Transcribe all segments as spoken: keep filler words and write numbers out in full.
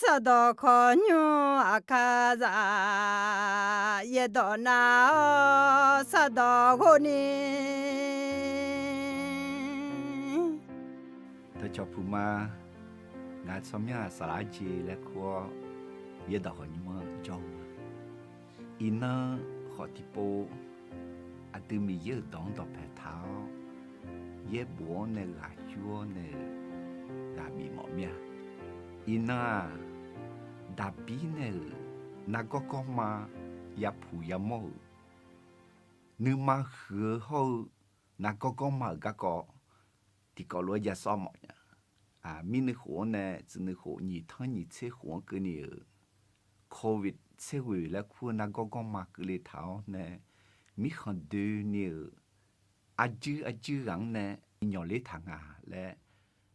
Taqdawq khawqnymr aqkar za, yaerdawq nar-awr sardawq ghov ni. Dawqcawq puq ma, ngaq tsawrmyanr-aq saflar jeq laer kur-awr, yaerdawq khawqnymr-anr jawr-eu ma. Iqnan khawf tiqpov, aqdui Miqyaer-euq dawq-anr dawqpae taq-awr, yaerbof-anr nae ghaq yur-awr nae-euq ghaq bif mawf mir-a. Iqnan-aq, Daqbir nae-euq nargawr gawrma yapuq yamawr-euq, nuima huiq-eu hawr-eu nargawr gawrma-euq garkawv tiqkawv lof-aer ja sawr mawf nya. Mirnuikhof-anr nae tsuif nuikhof nyiq tanr nyiq tser khof-anr keuvni-euq Covid tser ghoeq laer kur-eu nargawr gawrma keuvle taq-awr nae, mirkhanq doeni-euq arjuir arjuir ghaq-anr nae nyawqler taq nga laer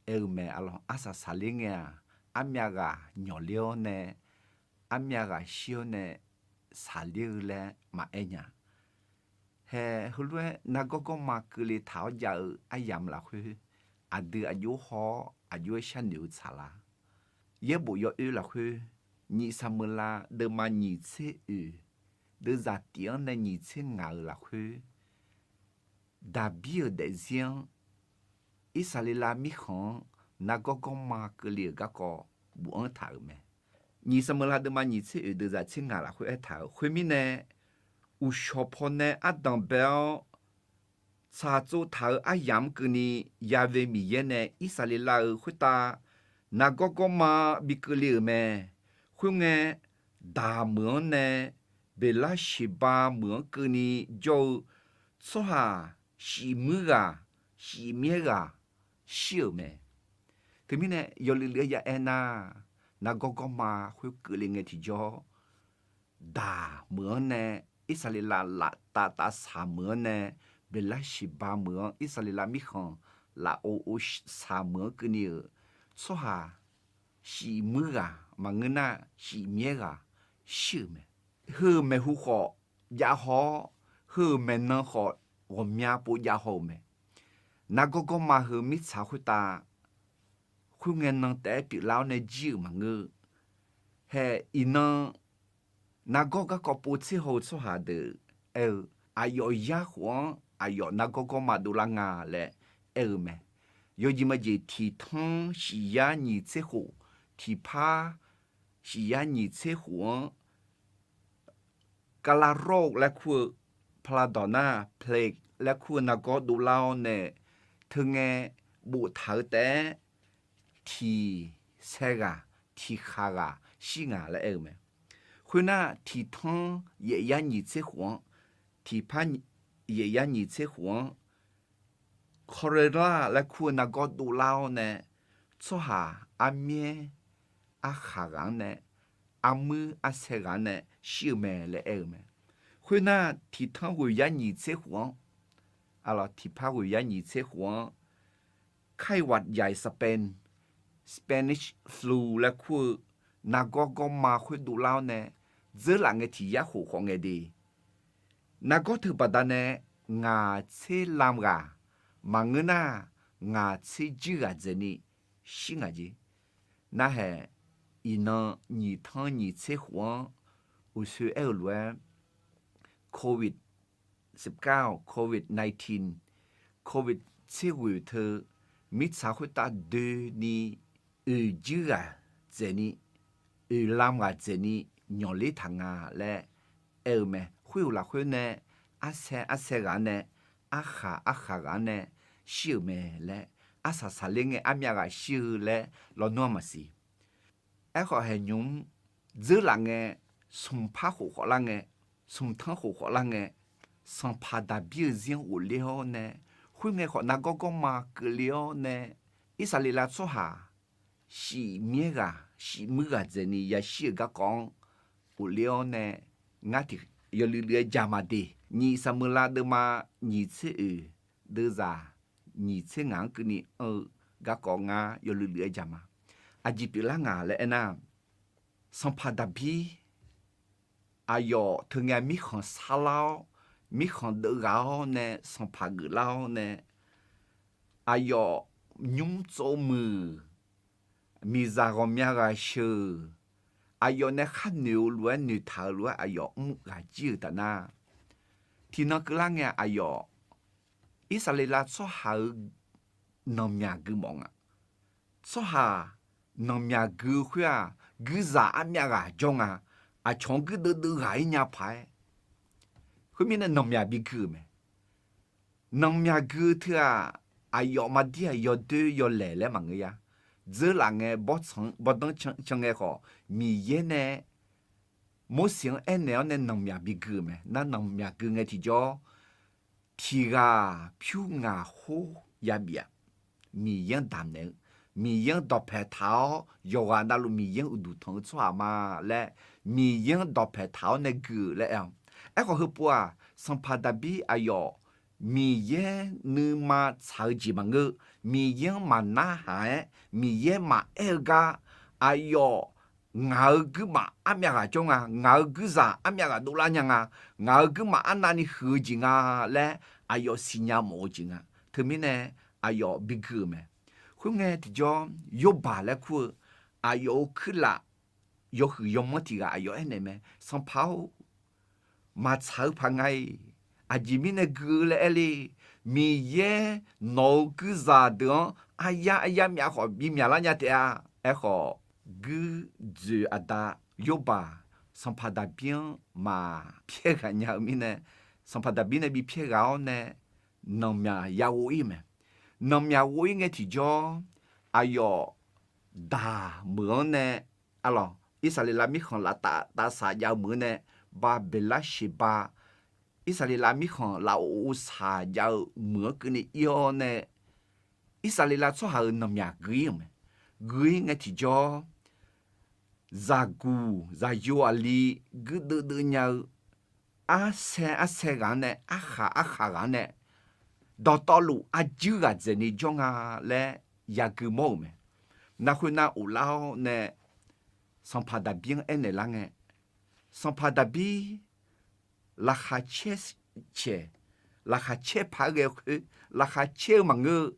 aer-eu mae. Arlawq, arsaq saqler ngae-aq, armyav ghaq nyawqler-awr nae, armyav ghaq shir-awr nae saqler-eu laer maqaer nya. Hae, heulof-aer nargawr gawrma keuvle taq-awr jav-eu aryamq lafkhoer, aqdui aqjox haw-awr aqjox-aer sharnoeq-eu tsaqlar. Yaerbof yawoer lafkhoer, nyiq Saqmeuqlav deuvma nyiq tser oeq, deuvzaq tif-anr nae nyiq tser ngaq-euq lafkhoer, Daqbir-euq daefzir-anr Irsaqleqlav mirkhanq-anr nargawr gawrma keuvle-euq garkawv bofanr taq-euq mae. Nyiq Saqmeuqlav deuvma nyiq tser oeq deuvzaq tser ngaq lafkhoer aertaq-euq khoermirnae, uqshawq pawnae ardanq bae-awr tsaqtsov taq-euq aryamq-anr keuvni, Ya've Miqyaer nae Irsaqleqlav-euq khoertav nargawr gawrma bi keuvle-euq mae. Khoerngae, Daq meuq-anr nae Beqlar Sheqbav meuq-anr keuvni jawr-eu tsawrhaq shif muir ghaq, shif myaer ghaq shir-euq mae. Teumirnae yawluiv luiv-aer ya aer nar, nargawr gawrma khoer keuvle ngae tiqjawr, Daq meuq-anr nae Irsaqleqlav laftav tavsaq meuq-anr nae, Beqlar Sheqbav meuq-anr Irsaqleqlav mirkhanq lafov ov saq meuq-anr keuvni-euq tsawrhaq shif muir ghaq maqngeur nar, shif myaer ghaq shir-euq mae. Heu-euq maeqhu khawf jav haw-awr, heu-euq maeqnan khawf ghawqmya pov jav haw-euq mae. Nargawr gawrma heu mirtsaq khoertav khoerngae nan taef-aer pyeuflar-awr nae jir-euq maqngeur. Hae, iqnan nargawr garkawv pov tser haw-eu tsawrhaq deuq aer-eu, aqyawf yar khof-anr aqyawf nargawr gawrma dovlar nga laer aer-eu mae. Yawjeq majeq tiq tanr shif yar nyiq tser khof, tiq par shif yar nyiq tser khof-anr Kavlavrawr laer kur-eu, paqlaqdawq nar plague laer kur-eu nargawr dovlar-awr nae, teungae boftaq-eu taef-aer tiq sae ghaq, tiq khaq ghaq shir nga laer aer-eu mae. Khoernar, tiq tanr yaef yar nyiq tser khof-anr, tiq par yaef yar nyiq tser khof-anr, cholera laer kur-eu nargawr dovlar-awr nae, tsawrhaq armyaer arkhaq ghaq-anr nae, armuir arsae ghaq-anr nae shir-eu mae laer aer-eu mae. Khoernar, tiq tanr ghoeq yar nyiq tser khof-anr, aqlawq tiq par ghoeq yar nyiq tser khof-anr, kaiwaq jaiq Spain, Spanish flu laer kur-eu nargawr gawrma khoer dovlar-awr nae, dzeurlaf ngae tiq yar khof khawf ngae de. Nargawr teu baqdanae ngaq tser lam ghaq maqngeur nar, ngaq tser juir ghaq dzaeqni shir ngaq jeq. Narhaeq, iqnan nyiq tanr nyiq tser khof-anr uqshoe aer-eu lof-aer, Covid, Covid nineteen, Covid tser ghoeq teu mirtsaq khoertav doeni oeq juir ghaq dzaeqni, oeq lam ghaq dzaeqni nyawqler taq nga laer aer-eu mae. Khoer-euq lafkhoer nae arsae arsae ghaq-anr nae, arkhaq arkhaq ghaq-anr nae shir-euq mae laer, arsaq saqler ngae armyav ghaq shir-eu laer lawnmr-a maqsiq. Aerkhawf haeqnymr dzeurlaf ngae, smq par khof khawf lar ngae, smq tanr khof khawf lar ngae, sanqpaq Daqbir-eu zir-anr ghofler-awr nae, khoerngae khawf nargawr gawrma keuvle-awr nae, Irsaqleqlav tsawrhaq shif myaer ghaq shif muir ghaq dzaeqni yashir-euq garkawv-anr ghofler-awr nae, ngar tiq yawluiv luiv-aer jaq ma de. Nyiq Saqmeuqlav deuvma nyiq tser oeq, deuvzaq nyiq tser ngaq-anr keuvni anr-eu garkawv ngar yawluiv luiv-aer jaq ma. Aqjeq pyeuflar ngaq laer aernar, sanqpaq Daqbir aqyawf teu ngae mirkhanq sarlar-awr, mirkhanq deuvghaq-awr nae sanqpaq geuflar-awr nae, aqyawf nymr tsov muiq, miqzaq ghawqmya ghaq sheuq, aqyawf nae khar noeq-eu lof-aer noeqtaq-eu lof-aer aqyawf mr ghaq jir-euq taf nar, tiqnan keuvlar ngae aqyawf Irsaqleqlav tsawrhaq-euq nanqmyaq gui mawf nga. Tsawrhaq nanqmyaq gui-eu khoer-aq, guirzaq armyav ghaq jawr nga. Aqcawq-anr guirdeuv deuv ghaq-ir nya paq-aer, khoermirnae nanqmyaq bigui-euq mae. Nanqmyaq gui-eu teu-aq, aqyawf maqdir-aq yawdoer yawlaeq laer maqngeur ya. Dzeurlaf ngae, bawrtsanq bawrdanr can ngae khawf, Miqyaer nae Morseq-anr aernaeq-awr nae nanqmyaq bigui-euq mae. Nar nanqmyaq gui ngae tiqjawr, tiq ghaq pyur ngaq khoer yabif-aq, Miqyaer-anr damqnaeq-eu, Miqyaer-anr dawqpaeq taq-awr yawqghaq navluf Miqyaer-anr uqduq tanq-eu tsawrhaq ma laer, Miqyaer-anr dawqpaeq taq-awr nae gui-eu laer aer-awq. Aerkhawf heupov-aq, sanqpaq Daqbir aqyawf Miqyaer nuima tsaq-eu jeq maqngeur, Miqyaer-anr maqnarhaq-aer Miqyaer maqaer-eu gar, aqyawf ngaq-euq guirmaf armyav ghaq jawr nga, ngaq-euq guirzaq armyav ghaq dovlar nya nga, ngaq-euq guirmaf arnavni huiq-eu jeq nga laer aqyawf siqnya mawf-eu jeq nga. Teumirnae aqyawf bigui-euq mae. Khoerngae tiqjawr, Yawrbaq laer kur-eu aqyawf-euq kuirlaf yawhuiq yawmanr tiq ghaq aqyawf aernaeq mae. Sanqpaq-or, maqtsaq-eu paq nga-iq. Aqjeq mirnae gui-eu laer aer le. Miqyaer nawq-euq guirzaq deuq-anr aryar aryar myav khawf bimyaq lar nya taef-a. Aerkhawf, guirdzoeq aqda Yawrbaq sanqpaq Daqbir-anr maqpyaer ghaq nya-eu mirnae, sanqpaq Daqbir nae bipyaer ghaq-awr nae nanqmyaq yaghov-ir mae. Nanqmyaq ghov-ir ngae tiqjawr, aqyawf daq meuq-anr nae, arlawq, Irsaqleqlav mirkhanq laf taf taf saq jav-eu meuq-anr nae, Baqbeqlar Sheqba, Irsaqleqlav mirkhanq laf of of saq jav-eu meuq-anr keuvni ir-awr nae, Irsaqleqlav tsawrhaq-euq nanqmyaq gui-ir-euq mae. Gui-ir ngae tiqjawr, zaqguq zaqyo aqli guirdeuv deuv nya-eu arsaer arsaer ghaq-anr nae, arkhaq arkhaq ghaq-anr nae, dawqtawvluf arjuir ghaq dzaeqni jawr nga laer yagui mawr-euq mae. Nar khoernar of lar-awr nae, sanqpaq Daqbir-anr aernaeq lar ngae, sanqpaq Daqbir laqkhaq caer caeq, laqkhaq caer paq-aer ghae-eu khoer, laqkhaq caer-eu maqngeur-eu,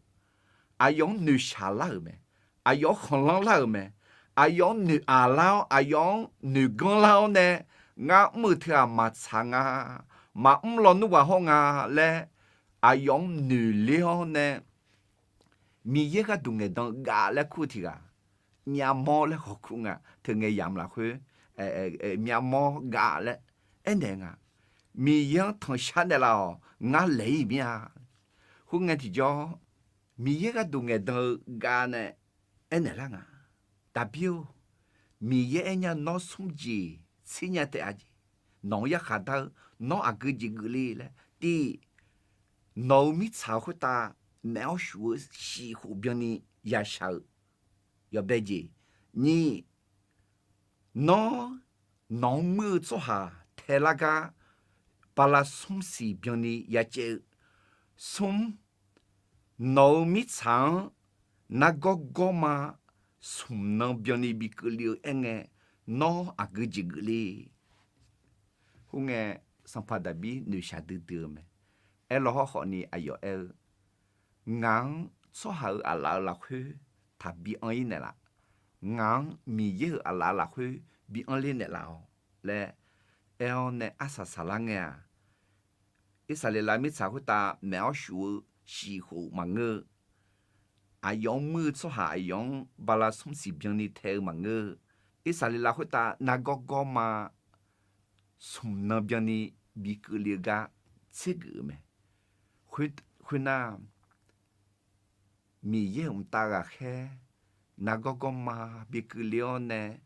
aqyawf-anr noeqshaq lar-euq mae. Aqyawf-anr khanqlanr lar-euq mae. Aqyawf-anr noeq-aq lar-awr, aqyawf-anr noeqganr lar-awr nae, ngar mr-euq teu-aq maqtsaq nga, maqmr lawnmr ghaq hawr nga laer, aqyawf-anr noeqler-awr nae, Miqyaer gharduq ngaeqdan-eu gav laer kur-eu tiq ghaq, myavmawr laer khawf kur nga. Teungae yamq lafkhoer, myavmawr gav laer aernaeq nga. Miqyaer-anr tanqshar naeqlaf-awq, ngar laeq-ir mir-a. Khoerngae tiqjawr, Miqyaer gharduq ngaeqdan-eu gav nae aernaeq lar nga. Daqbir-or, Miqyaer aer nya nawr smr jeq tser nya taef-a jeq. Nawq-anr yarkhaq dar-eu, nawr aqgeu jeq geuf le laer. Tiq, nawq-euq mirtsaq khoertav maeq-awr shuf-eu shif khof byanni yashaq-euq yawbae jeq. Nyiq, nawr, nawq-anr muir-eu tsawrhaq taelar gar bala smr siq byanni ya caev-eu. Smr, nawq-euq mirtsaq-anr nargawr gawrma smq nan byanni bi keuvle-eu aerngae, nawr aqgeu jeq geuf le. Khoerngae, sanqpaq Daqbir noeqshaq duidui-eu mae. Aerlaw hawrkhawf ni aqyawf aer-eu, ngaq-anr tsawrhaq-euq aqlaf-euq lafkhoer taqbi anr-ir naeqlaf. Ngaq-anr Miqyaer-euq aqlaf lafkhoer bi anr ler naeqlaf-awq laer aer-awr nae arsaq saqlar ngae-aq, Irsaqleqlav mirtsaq khoertav maeq-awr shuf-eu shif khof maqngeur-eu, aqyawf-anr muir-eu tsawrhaq aqyawf-anr bala smr siq byanni tae-eu maqngeur-eu, Irsaqleqlav khoertav nargawr gawrma smq nan byanni bi keuvle-eu gar tsergeuf-eu mae. Khoernar, Miqyaer-euq mqtav ghaqkhaer nargawr gawrma bi keuvle-awr nae,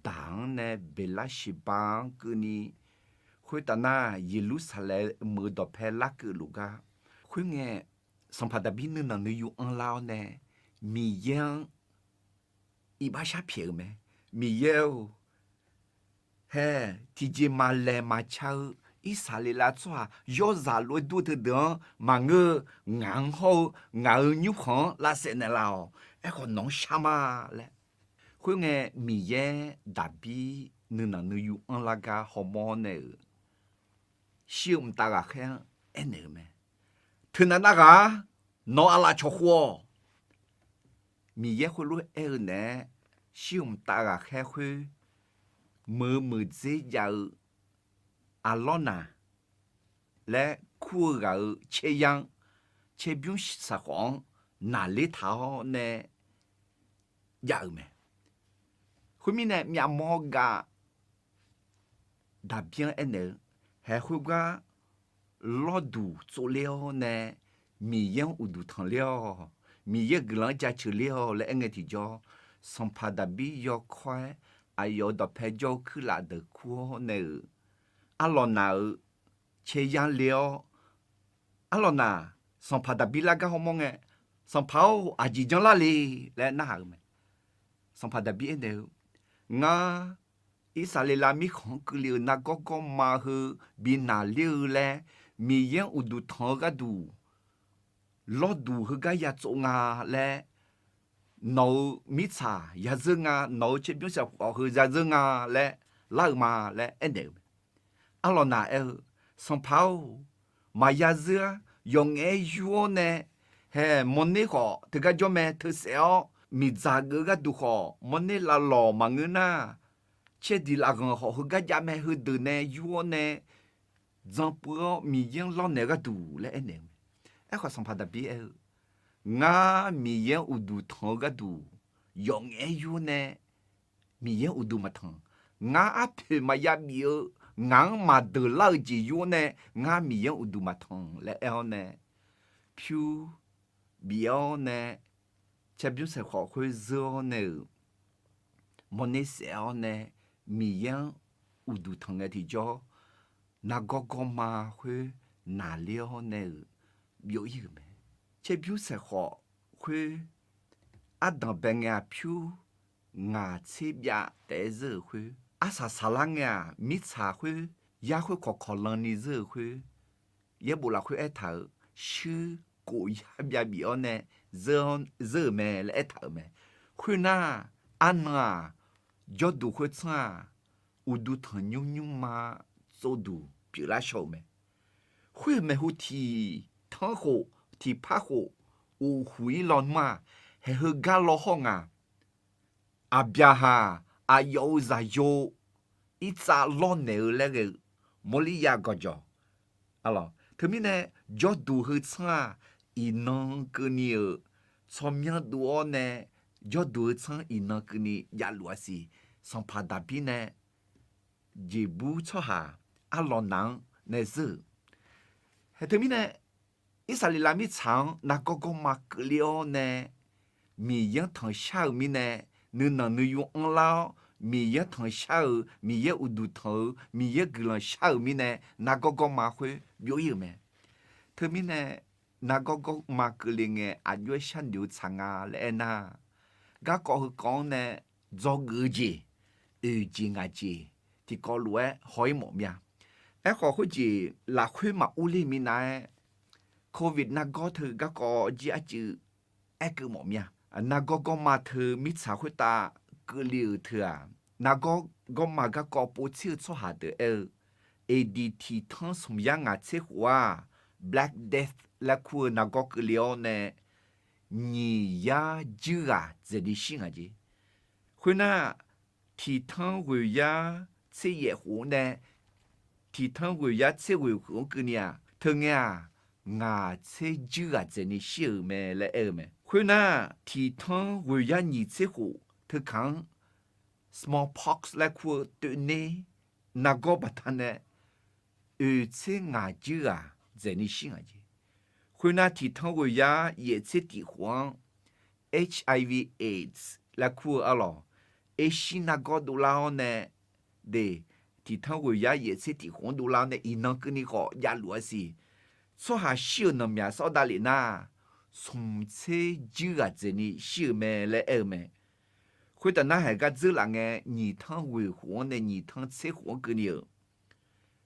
daq-anr nae Beqlar Sheqba-anr keuvni, khoertav nar Yeqlursaqlaeq meuq-eu dawqpae larkeuv luf gar. Khoerngae, sanqpaq Daqbir nuinanq nuiyu anrlar-awr nae, Miqyaer-anr iqbax sharpyaeq-euq mae. Miqyaer-or, hae, tiqjeq maqlaeq maqca-eu Irsaqleqlav tsawrhaq yawrzaq lof-aer dur-eu teudeuq-anr maqngeur-eu, ngaq-anr hawr-eu ngaq-euq nymrkhanq-anr lavsaef naeqlaf-awq. Aerkhawf nawq-anr shar ma laer. Khoerngae, Miqyaer Daqbir nuinanq nuiyu anrlar gar hawmawr nae-euq shir-eu mqtav ghaqkhaer-anr aernaeq-eu mae. Teunav nar ghaq-ar, nawq-euq aqlaf cawq khof-awq. Miqyaer khoerlof-aer aer-eu naeq-aer, shir-eu mqtav ghaqkhaer khoer meuq-eu meuqdzer jav-eu aqlawr naq laer kur-eu ghaq-euq caeryar-anr, caerbymr saqkhawf-anr naqler taq-awr nae jav-euq mae. Khoermirnae, myavmawr gav Daqbir-anr aernaeq-eu, haeq khoergar lawrduq tsovler-awr nae, Miqyaer-anr uqduq tanqler-awq, Miqyaer guiqlanq-anr jaceuq ler-awq laer aerngae tiqjawr, sanqpaq Daqbir yawkawr-aer aqyawf-euq dawqpae jawr-eu kuirlaf deuq kur-awr nae-euq, arlawq naq-euq caeryar le-awr, arlawq naq, sanqpaq Daqbir lar gar hawmawr ngae, Sanqpaq-or, aqjeq janlar le laer narhaq-euq mae. Sanqpaq Daqbir aernaeq-eu, Ngar, Irsaqleqlav mirkhanq-anr keuvle-euq nargawr gawrma heu bi naqler-eu laer, Miqyaer-anr uqduq tanq-eu gharduq, lawrduq heugar ya tsov nga laer, nawq-euq mirtsaq ya zeur nga, nawq-euq caerbymr saqkhawf heu ya zeur nga laer lar-eu ma laer aernaeq-euq mae. Arlawq naq aer-eu, Sanqpaq-or, maqya zeur-ar. Yawqngaef-aer yur-awr nae, haeq mawrner khawf teugar jawr mae, teusaef-awr miqdzaq geuf-eu gharduq khawf mawrner lavlawq maqngeur nar, caerdiq lafghanq khawf heugar jav mae, heudeuq nae yur-awr nae dzanpuiv-awr Miqyaer-anr lawrnaeq-eu gharduq laer aernaeq-eu mae. Aerkhawf, sanqpaq Daqbir aer-eu, Ngar Miqyaer-anr uqduq tanq-eu gharduq, yawqngaef-aer yur-awr nae Miqyaer-anr uqduq maqtanq. Ngar arpoeq maqya bif-eu, ngaq-anr maqdeuq lar-eu jeq yur-awr nae, ngar Miqyaer-anr uqduq maqtanq laer aer-awr nae, pyur bif-awr nae, caerbymr saqkhawf khoer zeur-awr nae-euq, mawrner saef-awr nae, Miqyaer-anr uqduq tanq ngae tiqjawr, nargawr gawrma khoer naqler-awr nae-euq byov ir-euq mae. Caerbymr saqkhawf khoer ardanq bae ngae-aq pyur ngaq tser byav taef-aer zeur-euq khoer, arsaq saqlar ngae-aq mirtsaq khoer yar khoer kawqkawq lanni zeur-euq khoer, yaerbof lafkhoer aertaq-euq shuir kof yar byav bif-awr nae zeur-euq mae laer aertaq-euq mae. Khoernar, arnan-aq, jawrduq khoertsanr-aq, uqduq tanqnymr nymrma tsovduq pyeuflar shaw-euq mae. Khoer maeqhu tiq tanr khof, tiqpar khof, uqhuq ir lawnmr-aq, haeq heugar law hawr nga. Aqbyaqhaq aqyawf-euq zaqyo irtsav lawrnaeq-eu laer ghae-eu mawrlir ya gawqjawq. Teumirnae, jawrduq heu tsanr-aq, iqnan keuvni-euq tsawrmyanr dov-awr nae, jawrduq heu tsanr iqnan keuvni javluf-a siq. Sanqpaq Daqbir nae jeqbur tsawrhaq arlawq naq-anr nae zeur-euq. Hae teumirnae, Irsaqleqlav mirtsaq-anr nargawr gawrma keuvle-awr nae, Miqyaer-anr tanqshar-euq mirnae, nuinanq nuiyu anrlar-awr, Miqyaer-anr tanqshar-euq, Miqyaer uqduq tanq-eu, Miqyaer guiqlanq shar-euq mirnae, nargawr gawrma khoer byov ir-euq mae. Teumirnae, nargawr gawrma keuvle ngae aqjox-aer sharnoeq-eu tsaq nga laer aernar, garkawv heukawv-anr nae dzawgeuf-eu jeq, oeq jeq ngaq jeq tiqkawv lof-aer haw ir mawf mir-a. Aerkhawf khoerjeq lafkhoer maqur ler minav-aer, Covid nargawr teu garkawv jir arcuiv aerkeuv mawf mir-a. Nargawr gawrma teu mirtsaq khoertav keuvle-euq teu-aq, nargawr gawrma garkawv povtser-eu tsawrhaq deuq aer-eu, A D tiqtanr smq yar ngaq tser khof-aq, Black Death laer kur-eu nargawr keuvle-awr nae, nyiq yar juir ghaq dzaeqni shir ngaq jeq. Khoernar, tiqtanr ghoeq yar tser yaef khof-anr nae tiqtanr ghoeq yar tser ghoeq khof-anr keuvni-aq, teungae-aq, ngaq tser juir ghaq dzaeqni shir-euq mae laer aer-eu mae. Khoernar, tiqtanr ghoeq yar nyiq tser khof teukaq-anr smallpox laer kur-eu toevner nargawr baqdanae oeq tser ngaq juir ghaq dzaeqni shir ngaq jeq. Khoernar, tiqtanr ghoeq yar yaef tser tiq khof-anr H I V AIDS laer kur-eu arlawq, ershir nargawr dovlar-awr nae, de, tiqtanr ghoeq yar yaef tser tiq khof-anr dovlar-awr nae iqnan keuvni khawf javluf-a siq. Tsawrhaq shir-euq nanqmyaq sawr davlef nar, smq tser juir ghaq dzaeqni shir-euq mae laer aer-eu mae. Khoertaf nar, haeq gar dzeur laf ngae, nyiq tanr ghoeq khof-anr nae nyiq tanr tser khof-anr keuvni-euq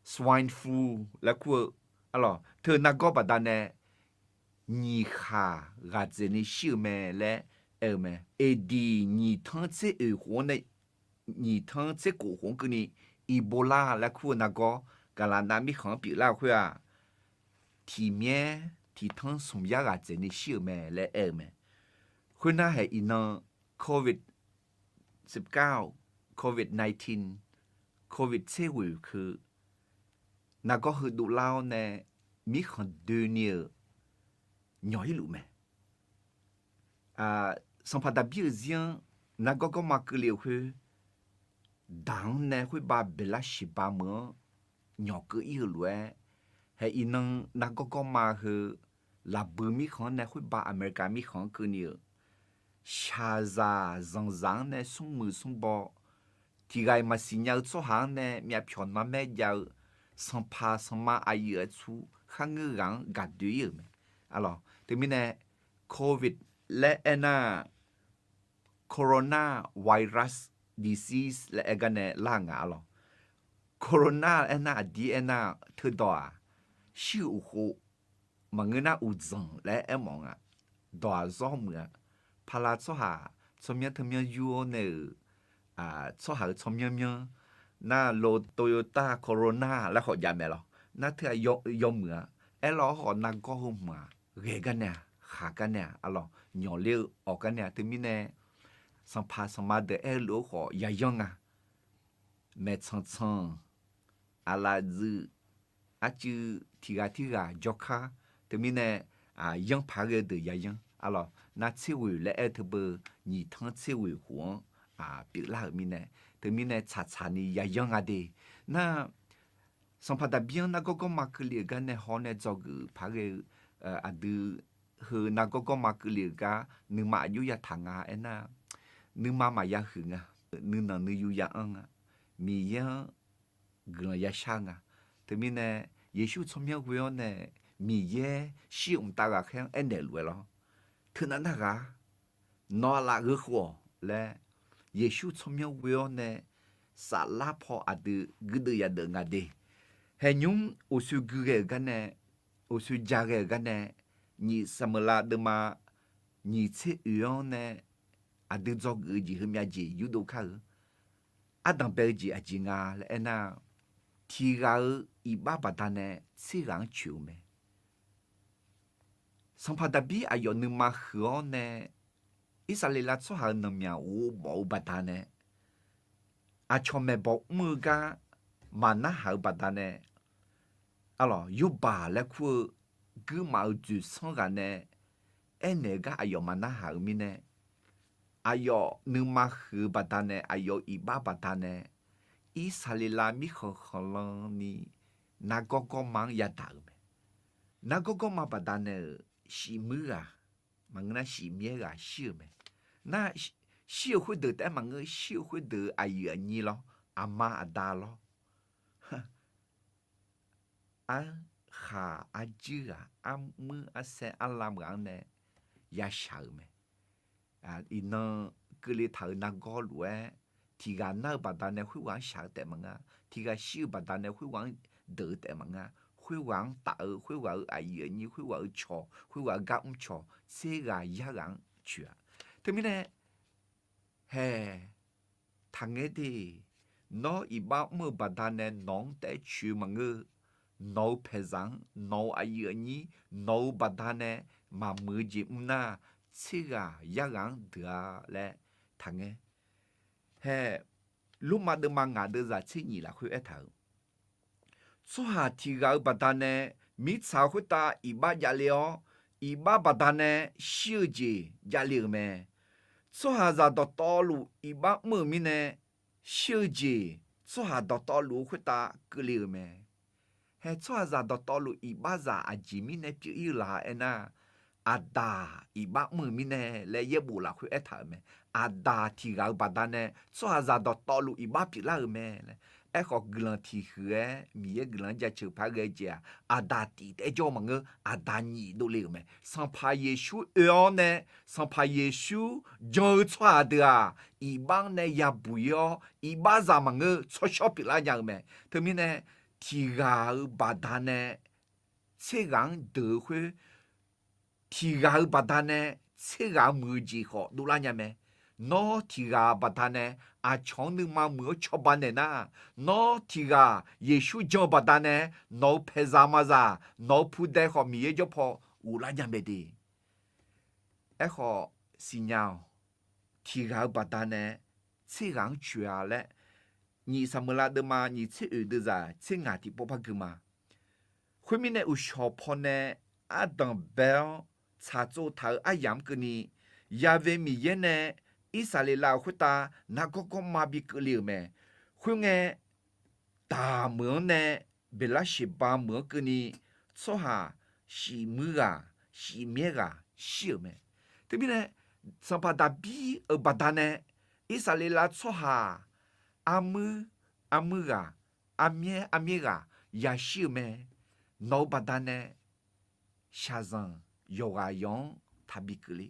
swine flu laer kur-eu arlawq, teu nargawr baqdanae nyiq khaq ghaq dzaeqni shir-euq mae laer aer-eu mae. A D nyiq tanr tser oeq khof-anr nae nyiq tanr tser khof khof-anr keuvni Ebola laer kur-eu nargawr gaqlaq nav mirkhanq-anr pyeuflar-eu khoer-aq, tiqmyaer tiqtanr smq yar ghaq dzaeqni shir-euq mae laer aer-eu mae. Khoernar, haeq iqnan Covid, Covid nineteen Covid tser ghoeq keu nargawr heu dovlar-awr nae mirkhanq doeni-euq nyawq irluf mae. Sanqpaq Daqbir-euq zir-anr nargawr gawrma keuvle-euq khoer, daq-anr nae khoerbav baeqlar shiqba meuq-anr nyawq keuv ir-eu lof-aer, hae iqnan nargawr gawrma heu lafbui mirkhanq-anr nae khoerbav America mirkhanq-anr keuvni-euq shaqzaq zanqzaq-anr nae smrmuiq smrbaw, tiq ghaq-iq maqsiq nya-eu tsawrhaq-anr nae myavpyawq narmaer jav-eu sanqpaq sanqma aqyuif aqtsu kharngeur ghaq-anr gaqdoe ir-euq mae. Arlawq, teumirnae Covid laer aernar, coronavirus disease laer aer gar nae lar nga arlawq. Corona aernar aqdir aernar teudawq-aq, shir-euq uqkhov maqngeur nar uqdzanq laer aermawf nga. Dawq-aq zawr muiq-a. Pala tsawrhaq tsawrmyanr teumyanr yur-awr nae-euq tsawrhaq-euq tsawrmyanr myanr nar lo Toyota Corona laer khawf jav mae lawq. Nar teu-aq yawmuiq-a. Aerlawq-awr khawf nargawr heu hmq-aq ghae gar nae-aq, khaq gar nae-aq, arlawq nyawq ler-eu awq gar nae-aq, teumirnae sanqpaq sanqma deuq aer-eu lof-aer khawf yayanr nga. Maeqtsanq tsanq, aqlaf dzuif, arcuiv tiq ghaq tirghaq jawrkar, teumirnae yanr paq-aer ghae-eu deuq yayanr. Arlawq nar tser ghoeq laer aer-eu teubeu nyiq tanr tser ghoeq khof-anr pyeuflar-euq mirnae, teumirnae tsaqtsaq ni yayanr nga de. Nar, sanqpaq Daqbir-anr nargawr gawrma keuvle-euq gar nae haw nae dzawgeuf paq-aer ghae-eu aqdui heu nargawr gawrma keuvle-euq gar nuima aqjox yataq nga aernar, nuima maqya huiq nga. Nuinanq nuiyu ya anr nga. Miqyaer-anr guiqlanq yashar nga. Teumirnae Yeqsur tsawrmyanr ghoe-awr nae Miqyaer shir-euq mqtav ghaqkhaer-anr aernaeq luf-aer lawr, teunav narghaq nawq-aq laf gheu khof-awq laer Yeqsur tsawrmyanr ghoe-awr nae saflar paw aqdui guirdeuv yadeuf nga de. Hae nymr uqshoe gui ghae-euq gar nae, uqshoe ja ghae-euq gar nae, nyiq Saqmeuqlav deuvma nyiq tser oeq-anr nae aqdui dzawgeuf-eu jeq heumyav jeq yurdov kar-eu. Ardanq bae-eu jeq aqjeq nga laer aernar, tiq ghaq-euq iqbax baqdanae tser ghaq-anr coeq-eu mae. Sanqpaq Daqbir aqyawf nuima huiq-awr nae, Irsaqleqlav tsawrhaq-euq nanqmyaq ghovbawf-eu baqdanae, aqcawq maeqbawq mr-eu gar maqnarhaq-eu baqdanae, arlawq yawrbaq laer kur-eu guirmaf-eu dzoeqsanr ghaq nae aernaeq-eu gar aqyawf maqnarhaq-eu mirnae, aqyawf nuima huiq-eu baqdanae, aqyawf-euq iqbax baqdanae, Irsaqleqlav mirkhanq khanqlan ni nargawr gawrma-anr yadaq-euq mae. Nargawr gawrma baqdanae-euq shif muir ghaq maqngeur nar shif myaer ghaq shir-euq mae. Nar, shir-euq khoerdeuq taef-aer maqngeur, shir-euq khoerdeuq-eu aqyuif aqnyir lawr, aqma aqda lawr, arkhaq arjuir ghaq, armuir arsaer arlam ghaq-anr nae yashaq-euq mae. Iqnan keuvle taq-euq nargawr lof-aer, tiq ghaq nar-eu baqdanae khoerghaq-anr shaq-eu taef maqnga, tiq ghaq shir-eu baqdanae khoerghaq-anr deuq-eu taef maqnga, khoerghaq-anr taf-eu, khoerghaq-euq aqyuif aqnyir, khoerghaq-eu cawq, khoerghaq-eu gar mr cawq, tser ghaq yar ghaq-anr coeq-a. Teumirnae, hae, taqngaer de. Nawr iqbax mr-eu baqdanae nawq-anr taef-aer coeq-eu maqngeur. Nawq-eu paeqzaq-anr, nawq-euq aqyuif aqnyir, nawq-eu baqdanae maqmuiq-eu jeq mr nar, tser ghaq yar ghaq-anr deuq-a laer taqngaer. Hae, Lormav deuvma ngaq deuvzaq tser nyiq lafkhoer aertaq-euq, tsawrhaq tiq ghaq-euq baqdanae mirtsaq-eu khoertav iqbax javle-awr, iqbax baqdanae shir-eu jeq javle-euq mae. Tsawrhaqzaq dawqtawvluf iqbax mr-euq mirnae, shir-eu jeq tsawrhaq dawqtawvluf-eu khoertav keuvle-euq mae. Hae tsawrhaqzaq dawqtawvluf iqbaxzaq aqjeq mirnae pyeuf ir-eu la aernar, Aqdaq iqbax mr-euq mirnae laer yaerbof lafkhoer aertaq-euq mae. Aqdaq tiq ghaq-euq baqdanae tsawrhaqzaq dawqtawvluf iqbax pyeuflar-euq mae laer. Aerkhawf guiqlanq tiq huiq-aer Miqyaer guiqlanq-anr jaceuq paq-aer ghae-eu jeq-aq, Aqdaq tiq taef-aer jawr-eu maqngeur, Aqdaq nyiq dovle-euq mae. Sanqpaq Yeqsur oe-awr nae, Sanqpaq Yeqsur jan-eu tsawrhaq deuq-aq, iqbax-anr nae yabuq ir-awr, iqbaxzaq maqngeur, tsawrshawr pyeuflar nya-eu mae. Teumirnae, tiq ghaq-euq baqdanae tser ghaq-anr deuq-eu khoer, tiq ghaq-euq baqdanae tser ghaq-anr muiq-eu jeq khawf dovlar nya mae. Nawr tiq ghaq baqdanae aqcawq-anr nuima muiq-awr cawba naeq nar, nawr tiq ghaq Yeqsur jan-eu baqdanae, nawq-euq paeqzaq maqzaq, nawq-euq pudae khawf Miqyaer jawr paw ghoflar nya mae de. Aerkhawf siqnya-awq, tiq ghaq-euq baqdanae tser ghaq-anr coeq-a laer Nyiq Saqmeuqlav deuvma nyiq tser oeq deuvzaq tser ngaq tiqpov par gui ma. Khoermirnae, uqshawq pawnae ardanq bae-awr tsaqtsov taq-euq aryamq-anr keuvni, Ya've Miqyaer nae Irsaqleqlav-euq khoertav nargawr gawrma bi keuvle-euq mae. Khoerngae, daq meuq-anr nae Beqlarseqba meuq-anr keuvni, tsawrhaq shif muir ghaq, shif myaer ghaq shir-euq mae. Teumirnae, sanqpaq Daqbir-euq baqdanae, Irsaqleqlav tsawrhaq armuir, armuir ghaq, armyaer, armyaer ghaq yashir-euq mae. Nawq-euq baqdanae shaqzanq yawqghaq yawq-anr taqbi keuvle.